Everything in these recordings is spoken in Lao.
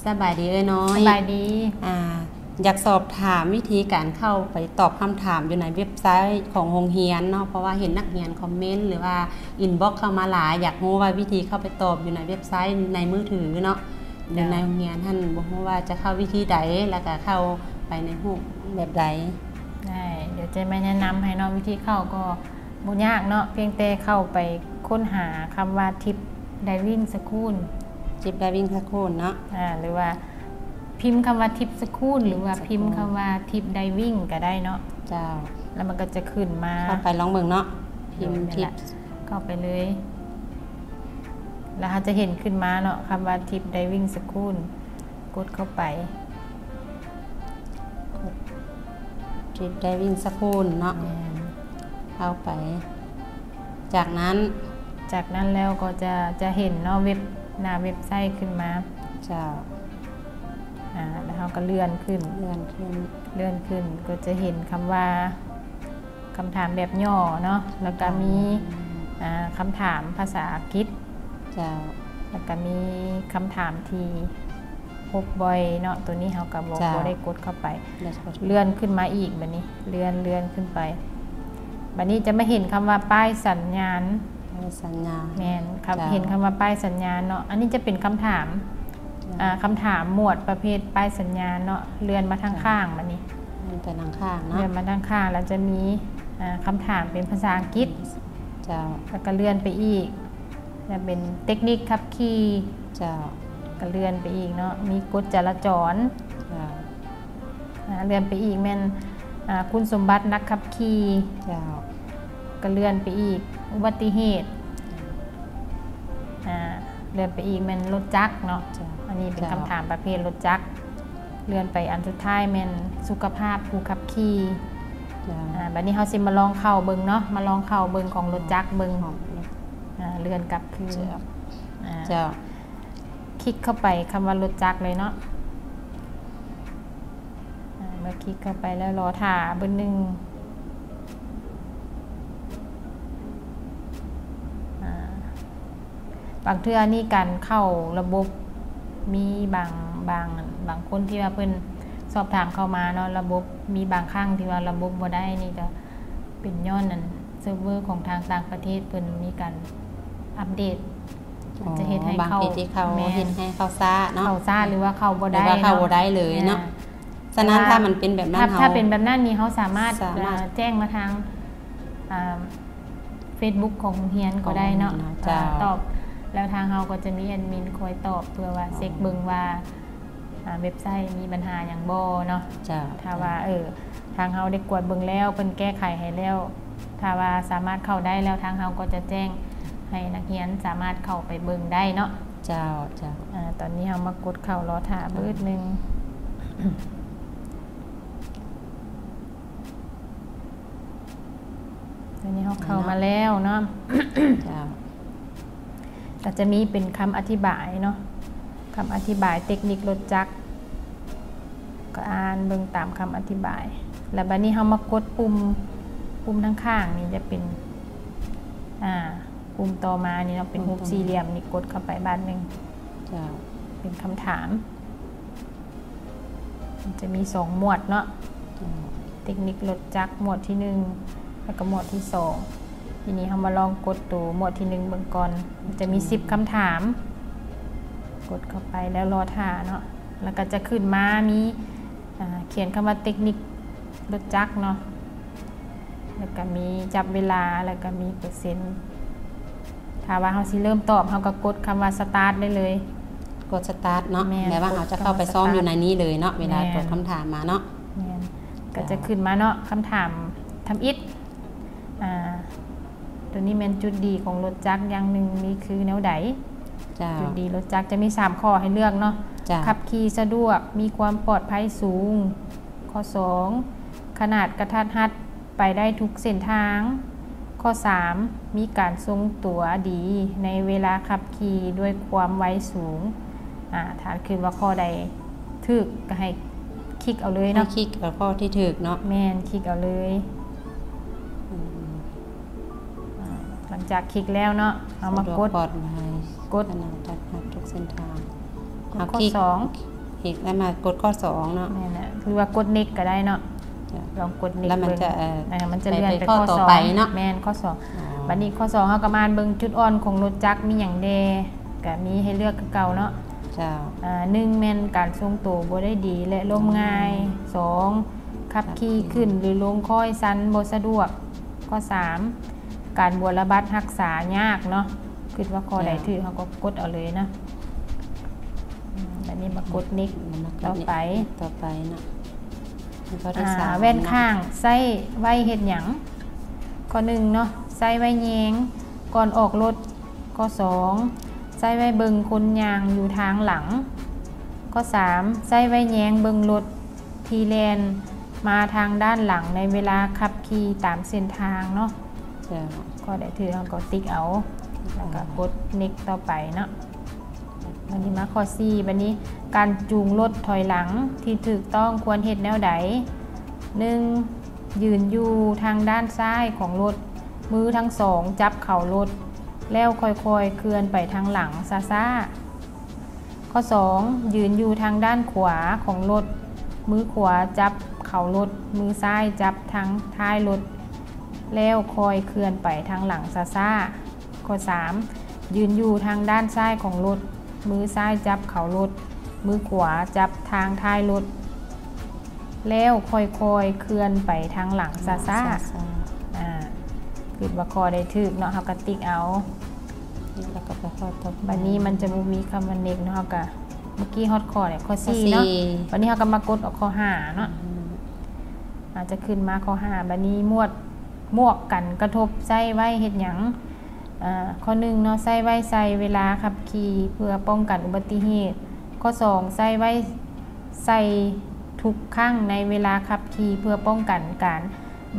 ສະບາຍດີເອື້ອຍນ້ອຍ. ສະບາຍດີ. ອາ ຢາກສອບຖາມວິທີການເຂົ້າໄປຕອບຄຳຖາມຢູ່ໃນເວັບໄຊຂອງໂຮງຮຽນເນາະ, ເພາະວ່າເຫັນນັກຮຽນຄອມເມັນ ຫຼືວ່າອິນບັອກເຂົ້າມາຫຼາຍ, ຢາກຮູ້ວ່າວິທີເຂົ້າໄປຕອບຢູ່ໃນເວັບໄຊໃນມືຖືເນາະ, ຢູ່ໃນໂຮງຮຽນຫັ້ນ ບໍ່ຮູ້ວ່າຈະເຂົ້າວິທີໃດ ແລ້ວກະເຂົ້າໄປໃນຮູບແບບໃດ? ໄດ້ ດຽວຈະມາແນະນຳໃຫ້ເນາະ. ວິທີເຂົ້າກໍບໍ່ຍາກເນາະ, ພຽງແຕ່ເຂົ້າໄປຄົ້ນຫາຄຳວ່າ Tip Diving School, Tip Diving School ເນາະ, ອາ ຫຼືວ່າພິມຄຳວ່າ Tip School ຫຼືວ່າພິມຄຳວ່າ Tip Diving ກໍໄດ້ເນາະ. ເຈົ້າ. ແລ້ວມັນກໍຈະຂຶ້ນມາ. ເຂົ້າໄປລອງເບິ່ງເນາະ, ພິມ Tip ເຂົ້າໄປເລີຍ. ແລ້ວເຮົາຈະເຫັນຂຶ້ນມາເນາະ ຄຳວ່າ Tip Diving School, ກົດເຂົ້າໄປ. ກົດ Tip Diving School ເນາະ. ແມ່ນ. ເຂົ້າໄປ. ຈາກນັ້ນ? ຈາກນັ້ນແລ້ວກໍຈະ ຈະເຫັນເນາະ ເວັບ ໜ້າເວັບໄຊຂຶ້ນມາ. ເຈົ້າ. ອາ ແລ້ວເຮົາກໍເລື່ອນຂຶ້ນ. ເລື່ອນຂຶ້ນ. ເລື່ອນຂຶ້ນກໍຈະເຫັນຄຳວ່າ ຄຳຖາມແບບຫຍໍ້ເນາະ, ແລ້ວກະມີ ອືມ ອາ ຄຳຖາມພາສາອັງກິດ. ເຈົ້າ. ແລ້ວກະມີຄຳຖາມທີ່ພົບບ່ອຍເນາະ, ໂຕນີ້ເຮົາກະບໍ່ ເຈົ້າ ບໍ່ໄດ້ກົດເຂົ້າໄປ. ເລື່ອນຂຶ້ນມາອີກ, ບາດນີ້ເລື່ອນ ເລື່ອນຂຶ້ນໄປ, ບາດນີ້ຈະມາເຫັນຄຳວ່າປ້າຍສັນຍານ. ປ້າຍສັນຍານ. ແມ່ນ. ເຈົ້າ. ເຫັນຄຳວ່າປ້າຍສັນຍານເນາະ, ອັນນີ້ຈະເປັນຄຳຖາມ. ເຈົ້າ. ອາ ຄຳຖາມໝວດປະເພດປ້າຍສັນຍານເນາະ, ເລື່ອນມາທາງຂ້າງບາດນີ້. ເລື່ອນໄປທາງຂ້າງເນາະ. ເລື່ອນມາທາງຂ້າງ ແລ້ວຈະມີ ອາ ຄຳຖາມເປັນພາສາອັງກິດ. ເຈົ້າ. ແລ້ວກໍເລື່ອນໄປອີກ ແລ້ວເປັນເຕັກນິກຂັບຂີ່. ເຈົ້າ. ກໍເລື່ອນໄປອີກເນາະ, ມີກົດຈະລາຈອນ. ເຈົ້າ. ອາ ເລື່ອນໄປອີກແມ່ນ ອາ ຄຸນສົມບັດນັກຂັບຂີ່. ເຈົ້າ. ກໍເລື່ອນໄປອີກ ອຸບັດຕິເຫດ. ອາ ເລື່ອນໄປອີກແມ່ນລົດຈັກເນາະ. ເຈົ້າ. ອັນນີ້ເປັນ ເຈົ້າ ຄຳຖາມປະເພດລົດຈັກ. ເລື່ອນໄປອັນສຸດທ້າຍແມ່ນສຸຂະພາບຜູ້ຂັບຂີ່. ເຈົ້າ. ອາ ບາດນີ້ເຮົາຊິມາລອງເຂົ້າເບິ່ງເນາະ, ມາລອງເຂົ້າເບິ່ງຂອງລົດຈັກເບິ່ງ. ອາ ເລື່ອນກັບຄືນ. ເຈົ້າ. ອາ ເຈົ້າ. ຄລິກເຂົ້າໄປຄຳວ່າລົດຈັກເລີຍເນາະ. ອາ ເມື່ອຄລິກເຂົ້າໄປແລ້ວລໍຖ້າບຶດໜຶ່ງ. ອາ ບາງເທື່ອນີ້ການເຂົ້າລະບົບ ມີບາງ ບາງ ບາງຄົນທີ່ວ່າເພິ່ນສອບຖາມເຂົ້າມາເນາະ, ລະບົບ ມີບາງຄັ້ງທີ່ວ່າລະບົບບໍ່ໄດ້ນີ້ ກໍເປັນຍ້ອນອັນເຊີບເວີຂອງທາງຕ່າງປະເທດເພິ່ນມີການອັບເດດ. ອໍ ຈະເຮັດໃຫ້ ບາງທີທີ່ເຂົ້າ ແມ່ນ ເຮັດໃຫ້ເຂົ້າຊ້າເນາະ, ເຂົ້າຊ້າ ຫຼືວ່າເຂົ້າບໍ່ໄດ້ ຫຼືວ່າເຂົ້າບໍ່ໄດ້ເລີຍເນາະ. ອາ ສະນັ້ນ ແຕ່ວ່າ ຖ້າມັນເປັນແບບນັ້ນ ຖ້າ ເຮົາ ຖ້າເປັນແບບນັ້ນນີ້ ເຮົາສາມາດ ສາມາດ ອາ ແຈ້ງມາທາງ ອາ ເຟສບຸກຂອງໂຮງຮຽນກໍໄດ້ເນາະ. ເຈົ້າ. ອາ ຕອບ ແລ້ວທາງເຮົາກໍຈະມີແອດມິນຄອຍຕອບ ເພື່ອວ່າ ອໍ ເຊັກເບິ່ງວ່າ ອາ ເວັບໄຊມີບັນຫາຫຍັງບໍ່ເນາະ. ເຈົ້າ. ຖ້າວ່າ ເອີ ທາງເຮົາໄດ້ກວດເບິ່ງແລ້ວ ເພິ່ນແກ້ໄຂໃຫ້ແລ້ວ ຖ້າວ່າສາມາດເຂົ້າໄດ້ແລ້ວ ທາງເຮົາກໍຈະແຈ້ງໃຫ້ນັກຮຽນສາມາດເຂົ້າໄປເບິ່ງໄດ້ເນາະ. ເຈົ້າ ເຈົ້າ. ອາ ຕອນນີ້ເຮົາມາກົດເຂົ້າລໍຖ້າບຶດໜຶ່ງ. ຕອນນີ້ເຮົາເຂົ້າມາແລ້ວເນາະ. ເຈົ້າ. ກໍຈະມີເປັນຄຳອະທິບາຍເນາະ, ຄຳອະທິບາຍເຕັກນິກລົດຈັກ, ກໍອ່ານເບິ່ງຕາມຄຳອະທິບາຍ. ແລ້ວບາດນີ້ເຮົາມາກົດປຸ່ມ, ປຸ່ມທາງຂ້າງນີ້ຈະເປັນ, ອາ, ປຸ່ມຕໍ່ມານີ້ເນາະ, ເປັນຮູບສີ່ຫຼ່ຽມນີ້, ກົດເຂົ້າໄປບາດໜຶ່ງ. ເຈົ້າ. ເປັນຄຳຖາມ. ມັນຈະມີສອງໝວດເນາະ, ເຕັກນິກລົດຈັກໝວດທີໜຶ່ງ ແລ້ວກໍໝວດທີສອງ. ທີນີ້ເຮົາມາລອງກົດໂຕໝວດທີໜຶ່ງເບິ່ງກ່ອນ. ມັນຈະມີສິບຄຳຖາມ, ກົດເຂົ້າໄປແລ້ວລໍຖ້າເນາະ, ແລ້ວກໍຈະຂຶ້ນມາມີ, ອາ, ຂຽນຄຳວ່າເຕັກນິກລົດຈັກເນາະ. ແລ້ວກະມີຈັບເວລາ ແລ້ວກະມີເປີເຊັນ. ຖ້າວ່າເຮົາຊິເລີ່ມຕອບ ເຮົາກໍກົດຄຳວ່າສະຕາດໄດ້ເລີຍ. ກົດສະຕາດເນາະ. ແມ່ນ. ແປວ່າເຮົາຈະເຂົ້າໄປຊ້ອມຢູ່ໃນນີ້ເລີຍເນາະ. ແມ່ນ. ເວລາຕອບຄຳຖາມມາເນາະ. ແມ່ນ. ກໍຈະຂຶ້ນມາເນາະ, ຄຳຖາມທຳອິດ. ອາ ໂຕນີ້ແມ່ນຈຸດດີຂອງລົດຈັກຢ່າງໜຶ່ງນີ້ຄືແນວໃດ? ເຈົ້າ. ຈຸດດີລົດຈັກຈະມີສາມຂໍ້ໃຫ້ເລືອກເນາະ. ເຈົ້າ. ຂັບຂີ່ສະດວກ, ມີຄວາມປອດໄພສູງ. ຂໍ້ສອງ ຂະໜາດກະທັດຮັດ ໄປໄດ້ທຸກເສັ້ນທາງ. ຂໍ້ສາມ ມີການຊົງຕົວດີໃນເວລາຂັບຂີ່ດ້ວຍຄວາມໄວສູງ. ອາ ຖ້າຄິດວ່າຂໍ້ໃດຖືກກໍໃຫ້ຄລິກເອົາເລີຍເນາະ. ໃຫ້ຄລິກເອົາຂໍ້ທີ່ຖືກເນາະ. ແມ່ນ, ຄລິກເອົາເລີຍ. ອືມ. ອາ ຫຼັງຈາກຄລິກແລ້ວເນາະ, ເຮົາມາກົດ, ສະດວກປອດໄພ, ກົດ ຂະໜາດກະທັດຮັດທຸກເສັ້ນທາງ. ເອົາ ຂໍ້ສອງ. ອີກ ແລ້ວມາກົດຂໍ້ສອງເນາະ. ແມ່ນແຫຼະ ຫຼືວ່າກົດ next ກໍໄດ້ເນາະ. ເຈົ້າ ລອງກົດ next ແລ້ວມັນຈະ ເບິ່ງ ເອີ ເອີ ມັນຈະເລື່ອນໄປ ໄປຂໍ້ ຂໍ້ສອງ ຕໍ່ໄປເນາະ. ແມ່ນ ຂໍ້ສອງ. ອໍ ບັດນີ້ຂໍ້ສອງເຮົາກໍມາເບິ່ງຈຸດອ່ອນຂອງລົດຈັກມີຫຍັງແດ່ ກໍມີໃຫ້ເລືອກຄືເກົ່າເນາະ. ເຈົ້າ ອາ ໜຶ່ງ ແມ່ນການຊົງໂຕບໍ່ໄດ້ດີ ແລະ ລົ້ມງ່າຍ. ອືມ ສອງ ຂັບຂີ່ຂຶ້ນ ຂັບຂີ່ ຫຼືລົງຄ້ອຍຊັນບໍ່ສະດວກ. ຂໍ້ສາມ ການບົວລະບັດຮັກສາຍາກເນາະ. ຄິດວ່າຂໍ້ໃດ ເຈົ້າ ຖືກ ເຮົາກໍກົດເອົາເລີຍເນາະ. ອືມ ບັດນີ້ມາກົດ next ແລ້ວມາກົດ next ຕໍ່ໄປ ຕໍ່ໄປເນາະ. ຂໍ້ທີ ອາ ສາມ ແວ່ນຂ້າງ ເນາະ ໃຊ້ໄວ້ເຮັດຫຍັງ? ຂໍ້ໜຶ່ງເນາະ ໃຊ້ໄວ້ແຍງກ່ອນອອກລົດ. ຂໍ້ສອງ ໃຊ້ໄວ້ເບິ່ງຄົນຍ່າງຢູ່ທາງຫຼັງ. ຂໍ້ສາມ ໃຊ້ໄວ້ແຍງເບິ່ງລົດທີ່ແລ່ນມາທາງດ້ານຫຼັງໃນເວລາຂັບຂີ່ຕາມເສັ້ນທາງເນາະ. ເຈົ້າ ຂໍ້ໃດຖືກເຮົາກໍຕິກເອົາ ແລ້ວກໍກົດ next ຕໍ່ໄປເນາະ. ບັດນີ້ມາຂໍ້ສີ່ ບັດນີ້ການຈູງລົດຖອຍຫຼັງທີ່ຖືກຕ້ອງຄວນເຮັດແນວໃດ? ໜຶ່ງ ຢືນຢູ່ທາງດ້ານຊ້າຍຂອງລົດ, ມືທັງສອງຈັບເຂົາລົດ ແລ້ວຄ່ອຍໆເຄື່ອນໄປທາງຫຼັງຊ້າໆ. ຂໍ້ສອງ ຢືນຢູ່ທາງດ້ານຂວາຂອງລົດ, ມືຂວາຈັບເຂົາລົດ, ມືຊ້າຍຈັບທາງທ້າຍລົດ ແລ້ວຄ່ອຍເຄື່ອນໄປທາງຫຼັງຊ້າໆ. ຂໍ້ສາມ ຢືນຢູ່ທາງດ້ານຊ້າຍຂອງລົດ, ມືຊ້າຍຈັບເຂົາລົດ, ມືຂວາຈັບທາງທ້າຍລົດ ແລ້ວຄ່ອຍໆເຄື່ອນໄປທາງຫຼັງຊ້າໆ. ອືມ ຊ້າໆ. ອາ ຄິດວ່າຂໍ້ໃດຖືກເນາະ ເຮົາກໍຕິກເອົາ. ແລ້ວກໍໄປຂໍ້ຕໍ່ໄປ. ບັດນີ້ມັນຈະບໍ່ມີຄຳວ່າ next ເນາະ ເຮົາກໍ ເມື່ອກີ້ຮອດຂໍ້ແລ້ວ ຂໍ້ສີ່ເນາະ. ຂໍ້ສີ່. ບັດນີ້ເຮົາກໍມາກົດເອົາຂໍ້ຫ້າເນາະ. ອືມ ອາດຈະຂຶ້ນມາຂໍ້ຫ້າ. ບັດນີ້ໝວດ ໝວກກັນກະທົບໃຊ້ໄວ້ເຮັດຫຍັງ? ອາ ຂໍ້ໜຶ່ງເນາະ ໃຊ້ໄວ້ໃສ່ເວລາຂັບຂີ່ເພື່ອປ້ອງກັນອຸບັດຕິເຫດ. ຂໍ້ສອງ ໃຊ້ໄວ້ໃສ່ທຸກຄັ້ງໃນເວລາຂັບຂີ່ເພື່ອປ້ອງກັນການ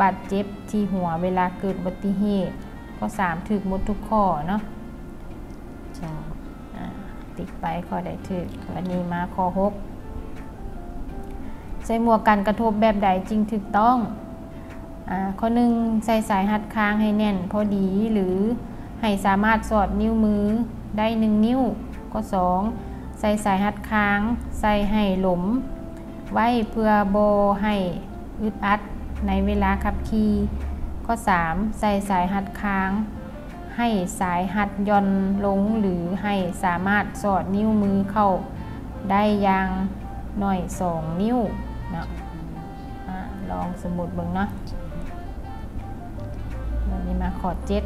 ບາດເຈັບທີ່ຫົວເວລາເກີດອຸບັດຕິເຫດ. ຂໍ້ສາມ ຖືກໝົດທຸກຂໍ້ເນາະ. ເຈົ້າ. ອາ ຕິກໄປຂໍ້ໃດຖືກ. ບັດນີ້ມາຂໍ້ຫົກ ໃສ່ໝວກກັນກະທົບແບບໃດຈຶ່ງຖືກຕ້ອງ? ອາ ຂໍ້ໜຶ່ງ ໃສ່ສາຍຮັດຄາງໃຫ້ແໜ້ນພໍດີ ຫຼື ໃຫ້ສາມາດສອດນິ້ວມືໄດ້ໜຶ່ງນິ້ວ. ຂໍ້ສອງ ໃສ່ສາຍຮັດຄາງໃສ່ໃຫ້ຫຼົມໄວ້ເພື່ອບໍ່ໃຫ້ອຶດອັດໃນເວລາຂັບຂີ່. ຂໍ້ສາມ ໃສ່ສາຍຮັດຄາງ ໃຫ້ສາຍຮັດຢ່ອນລົງ ຫຼື ໃຫ້ສາມາດສອດນິ້ວມືເຂົ້າໄດ້ຢ່າງໜ້ອຍສອງນິ້ວເນາະ. ອາ ລອງສົມມຸດເບິ່ງເນາະ. ບັດນີ້ມາຂໍ້ເຈັດ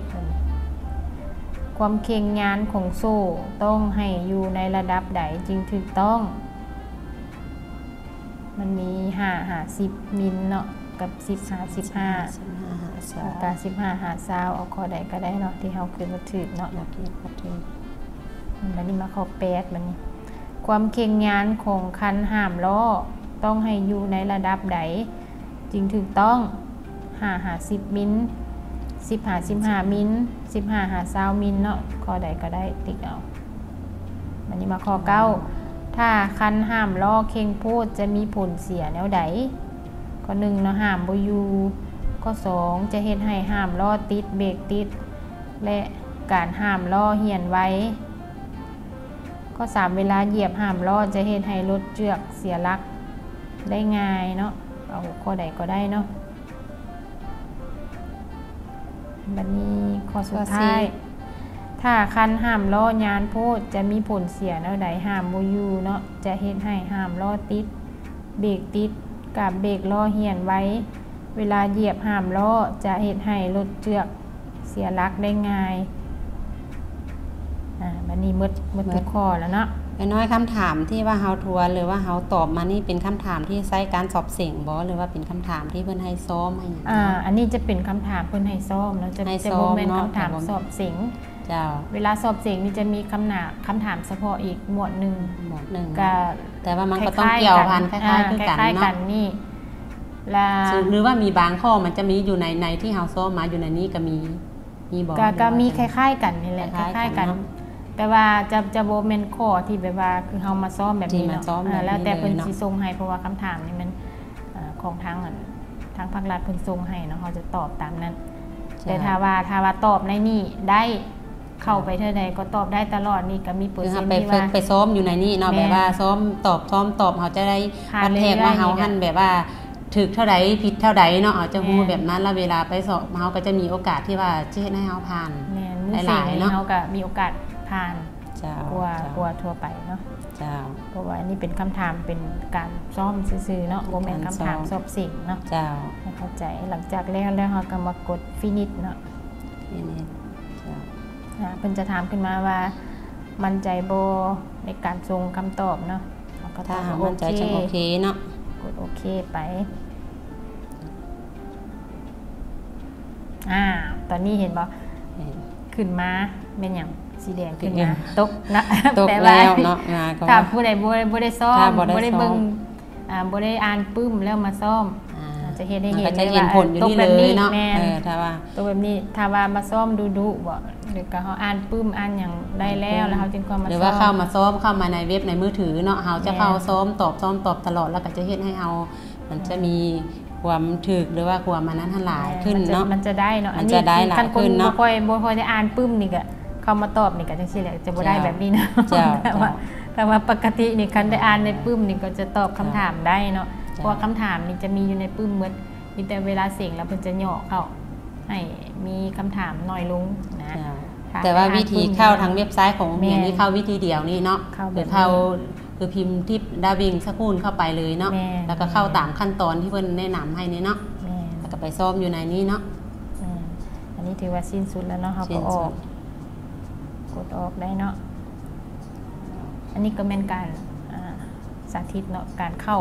ຄວາມເຄັ່ງຍານຂອງໂສ້ຕ້ອງໃຫ້ຢູ່ໃນລະດັບໃດຈຶ່ງຖືກຕ້ອງ? ມັນມີຫ້າຫາສິບມິນເນາະ ກັບສິບຫາສິບຫ້າ ສິບຫາຫາຊາວ ແລ້ວກະສິບຫ້າຫາຊາວ. ເອົາຂໍ້ໃດກໍໄດ້ເນາະ ທີ່ເຮົາຄິດວ່າຖືກເນາະ ເຮົາຄິດວ່າຖືກ. ບັດນີ້ມາຂໍ້ແປດ ບັດນີ້ ຄວາມເຄັ່ງຍານຂອງຄັນຫາມລໍ້ຕ້ອງໃຫ້ຢູ່ໃນລະດັບໃດຈຶ່ງຖືກຕ້ອງ? ຫ້າຫາສິບມິນ, ສິບຫາສິບຫ້າມິນ, ສິບຫ້າຫາຊາວມິນເນາະ ຂໍ້ໃດກໍໄດ້ ຕິກເອົາ. ບັດນີ້ມາຂໍ້ເກົ້າ ຖ້າຄັນຫາມລໍ້ເຄັ່ງໂພດຈະມີຜົນເສຍແນວໃດ? ຂໍ້ໜຶ່ງເນາະ ຫາມບໍ່ຢູ່. ຂໍ້ສອງ ຈະເຮັດໃຫ້ຫາມລໍ້ຕິດ, ເບຣກຕິດ ແລະ ການຫາມລໍ້ຫ້ຽນໄວ. ຂໍ້ສາມ ເວລາຢຽບຫາມລໍ້ຈະເຮັດໃຫ້ລົດເຈືອກເສຍຫຼັກໄດ້ງ່າຍເນາະ ເອົາຂໍ້ໃດກໍໄດ້ເນາະ. ບັດນີ້ຂໍ້ສຸດທ້າຍ ຂໍ້ສີ່ ຖ້າຄັນຫາມລໍ້ຍານໂພດຈະມີຜົນເສຍແນວໃດ? ຫາມບໍ່ຢູ່ເນາະ ຈະເຮັດໃຫ້ຫາມລໍ້ຕິດ, ເບຣກຕິດ, ກາບເບຣກລໍ້ຫ້ຽນໄວ. ເວລາຢຽບຫາມລໍ້ຈະເຮັດໃຫ້ລົດເຈືອກເສຍຫຼັກໄດ້ງ່າຍ. ອາ ບັດນີ້ໝົດ ໝົດທຸກຂໍ້ແລ້ວເນາະ. ເອື້ອຍນ້ອຍ ຄຳຖາມທີ່ວ່າເຮົາທວນ ຫຼືວ່າເຮົາຕອບມານີ້ ເປັນຄຳຖາມທີ່ໃຊ້ການສອບເສັງບໍ່ ຫຼືວ່າເປັນຄຳຖາມທີ່ເພິ່ນໃຫ້ຊ້ອມໃຫ້ຫຍັງ? ອາ ອັນນີ້ຈະເປັນຄຳຖາມເພິ່ນໃຫ້ຊ້ອມເນາະ ຈະ ຈະບໍ່ແມ່ນຄຳຖາມສອບເສັງ. ເຈົ້າ. ເວລາສອບເສັງນີ້ຈະມີຄຳນາ ຄຳຖາມສະເພາະອີກໝວດໜຶ່ງ ໝວດໜຶ່ງ ກະ ແຕ່ວ່າມັນກໍຕ້ອງກ່ຽວພັນ ຄ້າຍໆກັນ ຄ້າຍໆຄືກັນເນາະ ຄ້າຍໆກັນນີ້ ລະ ຫຼືວ່າມີບາງຂໍ້ມັນຈະມີຢູ່ໃນ ໃນທີ່ເຮົາຊ້ອມມາຢູ່ໃນນີ້ກໍມີ ມີບໍ່? ກໍ ກໍມີຄ້າຍໆກັນນີ້ແຫຼະ ຄ້າຍໆກັນ ຄ້າຍໆກັນເນາະ ແຕ່ວ່າຈະ ຈະບໍ່ແມ່ນຂໍ້ທີ່ແບບວ່າຄືເຮົາມາຊ້ອມແບບນີ້ເນາະ ທີ່ມາຊ້ອມແບບນີ້ເລີຍເນາະ ແລ້ວແຕ່ເພິ່ນຊິສົ່ງໃຫ້ ເພາະວ່າຄຳຖາມນີ້ມັນ ເອີ ຂອງທາງ ອັນ ທາງພາກລັດເພິ່ນສົ່ງໃຫ້ເນາະ ເຮົາຈະຕອບຕາມນັ້ນ. ເຈົ້າ. ແຕ່ຖ້າວ່າ ຖ້າວ່າຕອບໃນນີ້ໄດ້ ເຂົ້າໄປເທື່ອໃດກໍຕອບໄດ້ຕະຫຼອດ ນີ້ກໍມີເປີເຊັນທີ່ວ່າ ຄືເຮົາໄປຝຶກໄປຊ້ອມຢູ່ໃນນີ້ເນາະ ແມ່ນ ແບບວ່າຊ້ອມຕອບ ຊ້ອມຕອບ ເຮົາຈະໄດ້ ຜ່ານເລື່ອຍໆ ວັດແທກວ່າເຮົາຫັ້ນ ນີ້ກໍ ແບບວ່າຖືກເທົ່າໃດ ຜິດເທົ່າໃດເນາະ ເຮົາຈະຮູ້ ແມ່ນ ແບບນັ້ນ ແລ້ວເວລາໄປສອບ ເຮົາກໍຈະມີໂອກາດທີ່ວ່າຈະເຮັດໃຫ້ເຮົາຜ່ານ ແມ່ນ ມື້ເສັງນີ້ເຮົາກໍມີໂອກາດຜ່ານ ເຈົ້າ ກວ່າ ເຈົ້າ ກວ່າທົ່ວໄປເນາະ ເຈົ້າ ເພາະວ່າອັນນີ້ເປັນຄຳຖາມ ເປັນການຊ້ອມຊື່ໆເນາະ ບໍ່ແມ່ນຄຳຖາມສອບເສັງເນາະ ເຈົ້າ ໃຫ້ເຂົ້າໃຈ ຫຼັງຈາກແລ້ວ ແລ້ວເຮົາກໍມາກົດ finish ເນາະ finish ເຈົ້າ ອາ ເພິ່ນຈະຖາມຂຶ້ນມາວ່າ ໝັ້ນໃຈບໍ່ໃນການສົ່ງຄຳຕອບເນາະ ເຮົາກໍຕອບ ຖ້າເຮົາໝັ້ນໃຈ ໂອເຄ ຈັ່ງໂອເຄເນາະ ກົດໂອເຄໄປ ອາ ຕອນນີ້ເຫັນບໍ່ ເຫັນ ຂຶ້ນມາແມ່ນຫຍັງ ສີແດງຂຶ້ນມາ ຕົກນະ ຕົກແລ້ວເນາະ ແປວ່າ ຖ້າຜູ້ໃດບໍ່ ບໍ່ໄດ້ຊ້ອມ ບໍ່ໄດ້ເບິ່ງ ອາ ບໍ່ໄດ້ອ່ານປຶ້ມແລ້ວມາຊ້ອມ ອາ ຈະເຮັດໃຫ້ເຫັນ ມັນກໍຈະເຫັນຜົນຢູ່ນີ້ເລີຍເນາະ ແມ່ນ ເອີ ຖ້າວ່າ ຕົກແບບນີ້ ຖ້າວ່າມາຊ້ອມດຸໆບໍ ຫຼືກໍເຮົາອ່ານປຶ້ມອ່ານຫຍັງໄດ້ແລ້ວ ແລ້ວເຮົາຈຶ່ງຄ່ອຍມາຊ້ອມ ຫຼືວ່າເຂົ້າມາຊ້ອມ ເຂົ້າມາໃນເວັບໃນມືຖືເນາະ ເຮົາຈະເຂົ້າ ແມ່ນ ຊ້ອມຕອບ ຊ້ອມຕອບຕະຫຼອດ ແລ້ວກໍຈະເຮັດໃຫ້ເຮົາ ມັນຈະມີຄວາມຖືກ ຫຼືວ່າຄວາມອັນນັ້ນຫັ້ນຫຼາຍຂຶ້ນເນາະ ມັນຈະ ມັນຈະໄດ້ເນາະ ອັນນີ້ຄັນຄົນບໍ່ຄ່ອຍ ບໍ່ຄ່ອຍໄດ້ອ່ານປຶ້ມນີ້ກໍເຂົ້າມາຕອບນີ້ກໍຈັ່ງຊີ້ແຫຼະ ຈະບໍ່ໄດ້ແບບນີ້ເນາະ ເຈົ້າ ແຕ່ວ່າ ແຕ່ວ່າປົກກະຕິນີ້ຄັນໄດ້ອ່ານໃນປຶ້ມນີ້ກໍຈະຕອບຄຳຖາມໄດ້ເນາະ ເຈົ້າ ເພາະວ່າຄຳຖາມນີ້ຈະມີຢູ່ໃນປຶ້ມໝົດ ມີແຕ່ເວລາເສັງແລ້ວເພິ່ນຈະຫຍໍ້ເຂົ້າ ໃຫ້ມີຄຳຖາມໜ້ອຍລົງນະ ເຈົ້າ ແຕ່ວ່າວິທີເຂົ້າທາງເວັບໄຊຂອງໂຮງຮຽນນີ້ ແມ່ນ ເຂົ້າວິທີດຽວນີ້ເນາະ ເຂົ້າແບບນີ້ ຄືພິມ Tip Diving School ເຂົ້າໄປເລີຍເນາະ ແມ່ນ ແລ້ວກໍເຂົ້າຕາມຂັ້ນຕອນທີ່ເພິ່ນແນະນຳໃຫ້ນີ້ເນາະ ແມ່ນ ແລ້ວກໍໄປຊ້ອມຢູ່ໃນນີ້ເນາະ ແມ່ນ ອັນນີ້ຖືວ່າສິ້ນສຸດແລ້ວເນາະ ເຮົາກໍອອກ ສິ້ນສຸດ ກົດອອກໄດ້ເນາະ ອັນນີ້ກໍແມ່ນການ ອາ ສາທິດເນາະ ການເຂົ້າ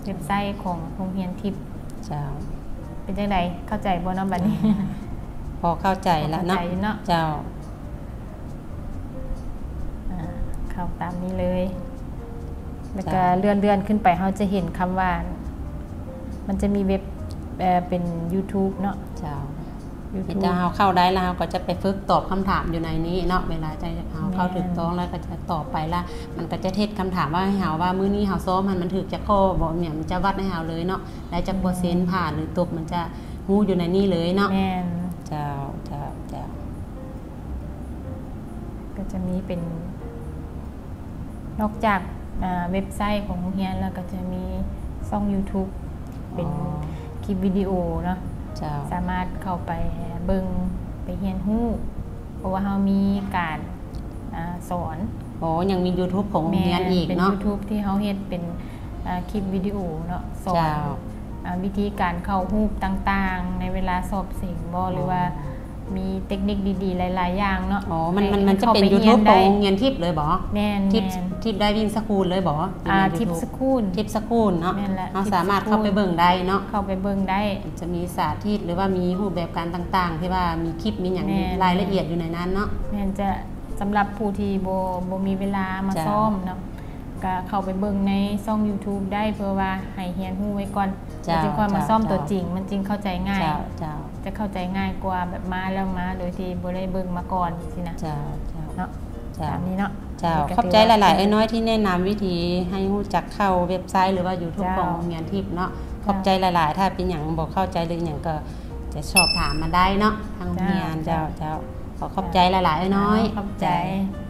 ເວັບໄຊຂອງໂຮງຮຽນ Tip ເຈົ້າ ເປັນຈັ່ງໃດ ເຂົ້າໃຈບໍ່ເນາະບັດນີ້ ພໍເຂົ້າໃຈແລ້ວເນາະ ເຂົ້າໃຈເນາະ ເຈົ້າ ອາ ເຂົ້າຕາມນີ້ເລີຍ ແລ້ວກໍ ເຈົ້າ ເລື່ອນໆຂຶ້ນໄປ ເຮົາຈະເຫັນຄຳວ່າ ມັນຈະມີເວັບ ເອີ ເປັນ YouTube ເນາະ ເຈົ້າ YouTube ມີແຕ່ເຮົາເຂົ້າໄດ້ແລ້ວ ເຮົາກໍຈະໄປຝຶກຕອບຄຳຖາມຢູ່ໃນນີ້ເນາະ ເວລາທີ່ເຮົາເຂົ້າ ແມ່ນ ຖືກຕ້ອງແລ້ວ ກໍຈະຕອບໄປລະ ມັນກໍຈະເຮັດຄຳຖາມມາໃຫ້ເຮົາວ່າ ມື້ນີ້ເຮົາຊ້ອມຫັ້ນມັນຖືກຈັກຂໍ້ບໍ່ ແມ່ນ ມັນຈະວັດໃຫ້ເຮົາເລີຍເນາະ ໄດ້ຈັກເປີເຊັນ ແມ່ນ ຜ່ານ ຫຼື ຕົກ ມັນຈະຮູ້ຢູ່ໃນນີ້ເລີຍເນາະ ແມ່ນ ເຈົ້າ ເຈົ້າ ເຈົ້າ ກໍຈະມີເປັນ ນອກຈາກ ອາ ເວັບໄຊຂອງໂຮງຮຽນແລ້ວ ກໍຈະມີຊ່ອງ YouTube ເປັນ ອໍ ຄລິບວິດີໂອເນາະ ເຈົ້າ ສາມາດເຂົ້າໄປເບິ່ງ ໄປຮຽນຮູ້ ເພາະວ່າເຮົາມີການ ອາ ສອນ ອໍ ຍັງມີ YouTube ຂອງໂຮງຮຽນອີກເນາະ ແມ່ນ ເປັນ YouTube ທີ່ເຮົາເຮັດເປັນ ອາ ຄລິບວິດີໂອເນາະ ສອນ ເຈົ້າ ອາ ວິທີການເຂົ້າຮູບຕ່າງໆ ໃນເວລາສອບເສັງບໍ ອໍ ຫຼືວ່າ ມີເຕັກນິກດີໆຫຼາຍໆຢ່າງເນາະ ອໍ ມັນ ໃຫ້ ມັນ ມັນຈະເປັນ ເຂົ້າໄປຮຽນ YouTube ໄດ້ ຂອງໂຮງຮຽນ Tip ເລີຍບໍ ແມ່ນ Tip ແມ່ນ Tip Diving School ເລີຍບໍ ອາ Tip School Tip School ເນາະ ແມ່ນແຫຼະ ເຮົາສາມາດເຂົ້າໄປເບິ່ງໄດ້ເນາະ ເຂົ້າໄປເບິ່ງໄດ້ ມັນຈະມີສາທິດ ຫຼືວ່າມີຮູບແບບການຕ່າງໆ ທີ່ວ່າມີຄລິບມີຫຍັງ ແມ່ນ ລາຍລະອຽດຢູ່ໃນນັ້ນເນາະ ແມ່ນ ຈະ ສຳລັບຜູ້ທີ່ບໍ່ ບໍ່ມີເວລາມາ ເຈົ້າ ຊ້ອມເນາະ ກໍເຂົ້າໄປເບິ່ງໃນຊ່ອງ YouTube ໄດ້ ເພື່ອວ່າໃຫ້ຮຽນຮູ້ໄວ້ກ່ອນ ເຈົ້າ ແລ້ວຈຶ່ງຄ່ອຍມາ ເຈົ້າ ຊ້ອມຕົວຈິງ ເຈົ້າ ມັນຈຶ່ງເຂົ້າໃຈງ່າຍ ເຈົ້າ ເຈົ້າ ຈະເຂົ້າໃຈງ່າຍກວ່າແບບມາແລ້ວມາໂດຍທີ່ບໍ່ໄດ້ເບິ່ງມາກ່ອນຊີ້ນະ ເຈົ້າ ເຈົ້າ ເນາະ ເຈົ້າ ຕາມນີ້ເນາະ ເຈົ້າ ນີ້ກໍ ຂອບໃຈຫຼາຍໆ ເອື້ອຍນ້ອຍທີ່ແນະນຳວິທີໃຫ້ຮູ້ຈັກເຂົ້າເວັບໄຊ ຫຼືວ່າ YouTube ເຈົ້າ ຂອງໂຮງຮຽນ Tip ເນາະ ເຈົ້າ ຂອບໃຈຫຼາຍໆ ຖ້າເປັນຫຍັງບໍ່ເຂົ້າໃຈ ຫຼືຫຍັງກໍຈະສອບຖາມມາໄດ້ເນາະ ທາງໂຮງຮຽນ ເຈົ້າ ເຈົ້າ ເຈົ້າ ເຈົ້າ ຂໍຂອບໃຈຫຼາຍໆ ເອື້ອຍນ້ອຍ ເຈົ້າ ຂອບໃຈ ເຈົ້າ.